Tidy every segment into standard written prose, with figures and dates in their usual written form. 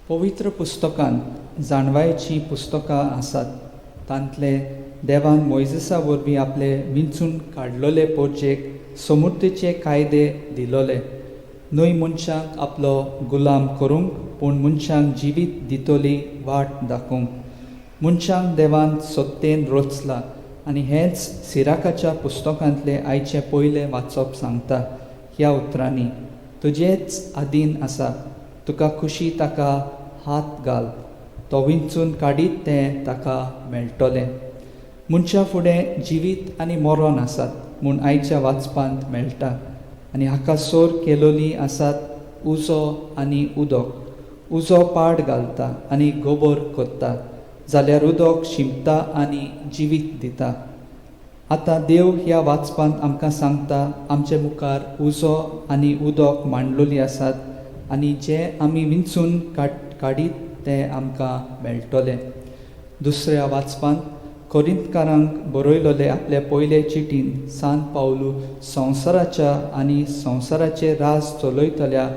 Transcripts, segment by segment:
पवित्र पुस्तकांत जाणवायेचीं पुस्तकां आसात. तांतले देवान मोयजेसा वरवीं आपले विंचून काडलोले पोरजेक समृद्धीचे कायदे दिलोले न्हय मनशांक आपलो गुलाम करूंक, पूण मनशांक जिवीत दितली वाट दाखोवंक. मनशांक देवान सत्तेन रचला आनी हेंच सिराकाच्या पुस्तकांतलें आयचें पयलें वाचप सांगता ह्या उतरांनी, तुजेच आदीन आसा, तुका खुशी ताका हात घाल, तो विंचून काडीत तें ताका मेळटलें. मनशा फुडें जिवीत आनी मरण आसात म्हूण आयच्या वाचपांत मेळटा आनी हाका सोर केलोली आसात उजो आनी उदक. उजो पाड घालता आनी गोबोर कोत्ता, जाल्यार उदक शिंपता आनी जिवीत दिता. आतां देव ह्या वाचपांत आमकां सांगता, आमचे मुखार उजो आनी उदक मांडलोली आसात आनी जे आमी विंचून काडीत तें आमकां मेळटलें. दुसऱ्या वाचपांत कोरिंतकारांक बरयलोले आपले पयले चिटीन सान पावलू संवसाराच्या आनी संवसाराचे राज चलयतल्या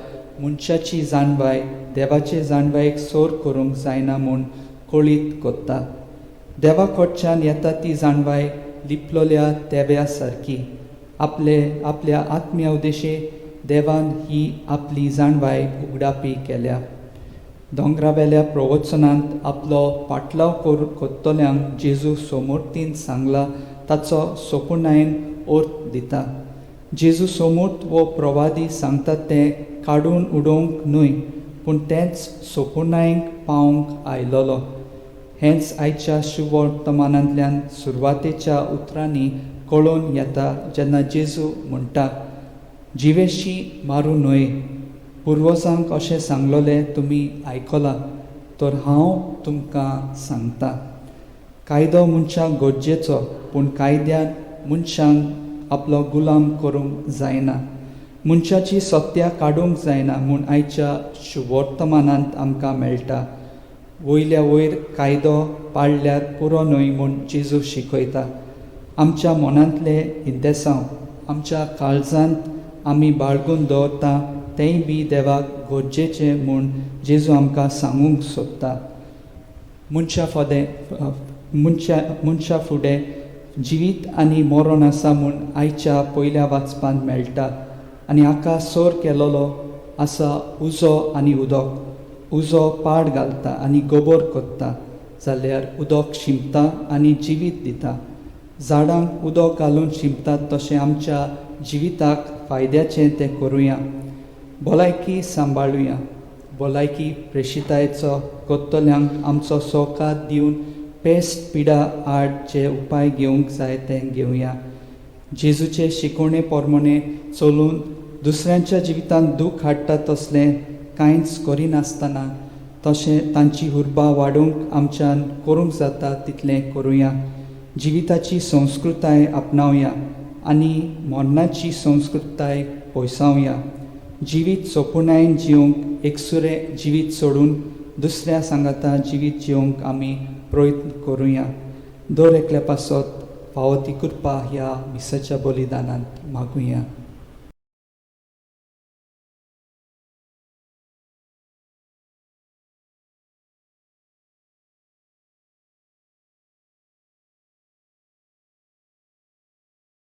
मनशाची जाणवाय देवाचे जाणवायेक सोर करूंक जायना म्हूण कळीत कोत्ता. देवा कडच्यान येता ती जाणवाय लिपलोल्या तेव्या सारकी. आपले आपल्या आत्म्या उद्देशे देवान ही आपली जाणवाय उगडापी केल्या. दोंगरावेल्या प्रवचनांत आपलो पाटलाव कोत्तल्यांक जेजू सोमूर्तीन सांगला ताचो सोपुणायन अर्थ दिता. जेजू सोमूर्त वो प्रवादी सांगता तें काडून उडोवंक न्हय, पूण तेंच सोपुणायक पावंक आयलोलो. हेंच आयच्या शुभवर्तमानांतल्यान सुरवातेच्या उतरांनी कळोवन येता जेन्ना जेजू म्हणटा, जिवेशी मारूं न्हय. पुर्वजांक अशें सांगलोलें तुमी आयकलां, तर हांव तुमकां सांगता. कायदो मनशाक गरजेचो, पूण कायद्यान मनशांक आपलो गुलाम करूंक जायना. मनशाची सत्या काडूंक जायना म्हूण आयच्या शुभवर्तमानांत आमकां मेळटा. वयल्या वयर कायदो पाळल्यार पुरो न्हय म्हूण जेजू शिकयता. आमच्या मनांतले इंतेसांव आमच्या काळजांत आमी बाळगून दवरता तेंय बी देवाक गरजेचें म्हूण जेजू आमकां सांगूंक सोदता. मनशा फुडें जिवीत आनी मरण आसा म्हूण आयच्या पयल्या वाचपांत मेळटा आनी हाका सोर केलोलो आसा उजो आनी उदक. उजो पाड घालता आनी गोबोर कोत्ता, जाल्यार उदक शिंपता आनी जिवीत दिता. झाडांक उदक घालून शिंपतात तशें आमच्या जिविताक फायद्याचें तें करुया. भलायकी सांबाळुया. भलायकी प्रेशितायेचो कोत्तल्यांक आमचो सहकार दिवन पेस्ट पिडा आड जे उपाय घेवंक जाय ते घेवया. जेजूचे शिकोवणे प्रमाणे चलून दुसऱ्यांच्या जिवितांत दूख हाडटा तसलें कांयच करिनासतना तशें तांची उर्बा वाडोवंक आमच्यान करूंक जाता तितलें करुया. जिविताची संस्कृताय आपणावया आनी मरणाची संस्कृताय पयसावया. जिवीत सोपुणायन जिवंक एकसुरें जिवीत सोडून दुसऱ्या सांगाता जिवीत जिवंक आमी प्रयत्न करुया. दर एकल्या पासत फावो ती कृपा ह्या मिसाच्या बलिदानांत मागुया.